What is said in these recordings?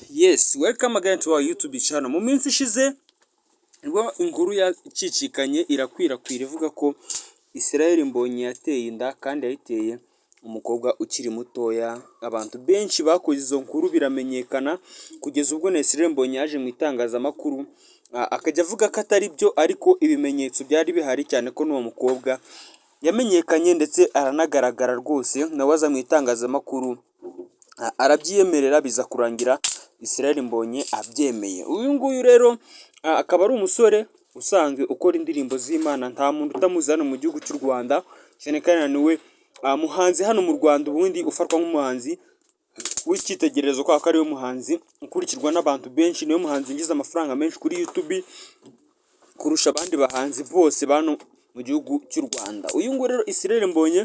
Yes, welcome again to our YouTube channel. Mu minsi ishize nibwo inkuru yacicikanye irakwirakwira ivuga ko Israel Mbonyi yateye inda kandi yayiteye umukobwa ukiri mutoya. Abantu benshi bakoze izo nkuru biramenyekana, kugeza ubwo na Israel Mbonyi yaje mu itangazamakuru akajya avuga ko atari byo, ariko ibimenyetso byari bihari, cyane ko n'uwo mukobwa yamenyekanye ndetse aranagaragara rwose, nawe aza mu itangazamakuru arabyiyemerera, biza kurangira Israel Mbonyi abyemeye. Uyu nguyu rero akaba ari umusore usanzwe ukora indirimbo z'Imana, nta muntu utamuzi hano mu gihugu cy'u Rwanda, cyane kandi niwe muhanzi hano mu Rwanda ubundi ufatwa nk'umuhanzi w'icyitegererezo, kubera ko ariwe muhanzi ukurikirwa n'abantu benshi, niwe muhanzi winjiza amafaranga menshi kuri YouTube kurusha abandi bahanzi bose bano mu gihugu cy'u Rwanda. Uyu nguyu rero Israel Mbonyi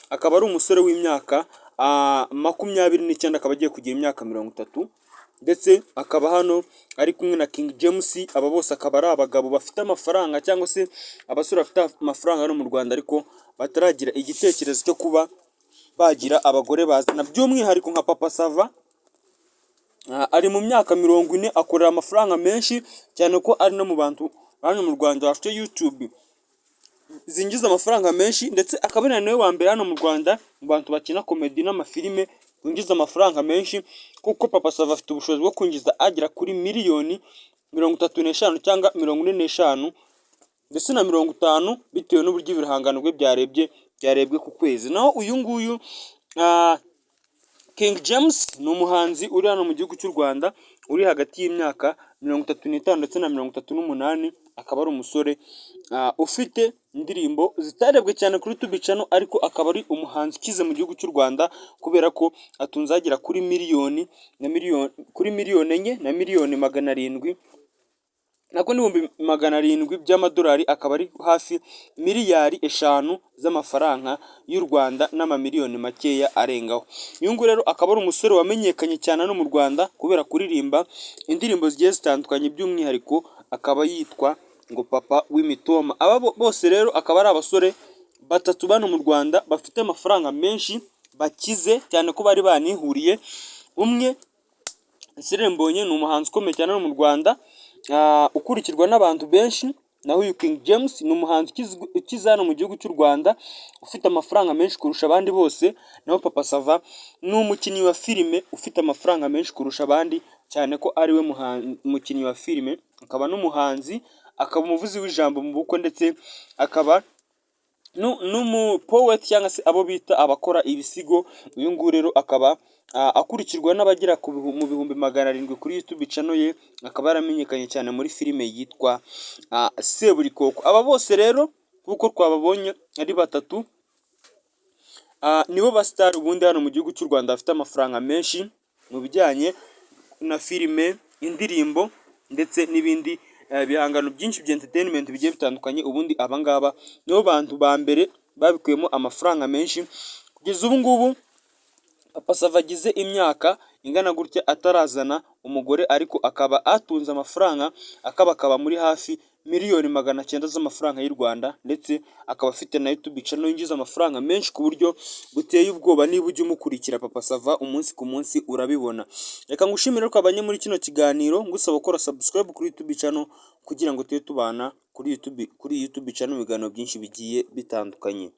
akaba ari umusore w'imyaka 29, akaba agiye kugira imyaka 30, ndetse akaba hano ari kumwe na King James. Aba bose akaba ari abagabo bafite amafaranga cyangwa se abasore bafite amafaranga hano mu Rwanda, ariko bataragira igitekerezo cyo kuba bagira abagore bazana, by'umwihariko nka Papa Sava ari mu myaka 40, akorera amafaranga menshi cyane, ko ari no mu bantu hano mu Rwanda bafite YouTube zinjiza amafaranga menshi, ndetse akaba ari nawe wa mbere hano mu Rwanda mu bantu bakina comedy n'amafilime winjiza amafaranga menshi, kuko Papa Sava afite ubushobozi bwo kwinjiza agera kuri miliyoni 35 cyangwa 45 ndetse na 50, bitewe n'uburyo ibihangano bye byarebwe ku kwezi. Naho uyu nguyu King James ni umuhanzi uri hano mu gihugu cy'u Rwanda, uri hagati y'imyaka 35 ndetse na 38, akaba ari umusore ufite indirimbo zitarebwe cyane kuri YouTube channel, ariko akaba ari umuhanzi ukize mu gihugu cy'u Rwanda, kubera ko atunze agera kuri miliyoni na miliyoni, kuri miliyoni 4 na miliyoni 700, nabwo n'ibihumbi 700 by'amadolari, akaba ari hafi miliyari 5 z'amafaranga y'u Rwanda n'amamiliyoni makeya arengaho. Uyu nguyu rero akaba ari umusore wamenyekanye cyane hano mu Rwanda kubera kuririmba indirimbo zigiye zitandukanye, by'umwihariko akaba yitwa ngo Papa w'Imitoma. Aba bose rero akaba ari abasore batatu bano mu Rwanda bafite amafaranga menshi, bakize cyane, ko bari banihuriye. Umwe, Israel Mbonyi, ni umuhanzi ukomeye cyane hano mu Rwanda ukurikirwa n'abantu benshi, naho uyu King James ni umuhanzi ukize hano mu gihugu cy'u Rwanda, ufite amafaranga menshi kurusha abandi bose, naho Papa Sava ni umukinnyi wa filime ufite amafaranga menshi kurusha abandi, cyane ko ariwe mukinnyi wa filime, akaba n'umuhanzi, akaba umuvuzi w'ijambo mu bukwe, ndetse akaba n'umupoet cyangwa se abo bita abakora ibisigo. Uyu nguyu rero akaba akurikirwa n'abagera mu 700,000 kuri YouTube channel ye, akaba yaramenyekanye cyane muri filime yitwa Seburikoko. Aba bose rero nk'uko twababonye ari batatu, nibo basitari ubundi hano mu gihugu cy'u Rwanda bafite amafaranga menshi mu bijyanye na filime, indirimbo ndetse n'ibindi bihangano byinshi bya entertainment bigiye bitandukanye. Ubundi aba ngaba nibo bantu ba mbere babikuyemo amafaranga menshi. Kugeza ubu ngubu Papa Sava agize imyaka ingana gutya atarazana umugore, ariko akaba atunze amafaranga akabakaba muri hafi miliyoni 900 z'amafaranga y'u Rwanda, ndetse akaba afite na YouTube channel yinjiza amafaranga menshi ku buryo buteye ubwoba. Niba ujya umukurikira Papa Sava umunsi ku munsi, urabibona. Reka ngushimire ko abanye muri kino kiganiro, ngusaba gukora subscribe kuri YouTube channel kugira ngo tujye tubana kuri YouTube channel mu biganiro byinshi bigiye bitandukanye.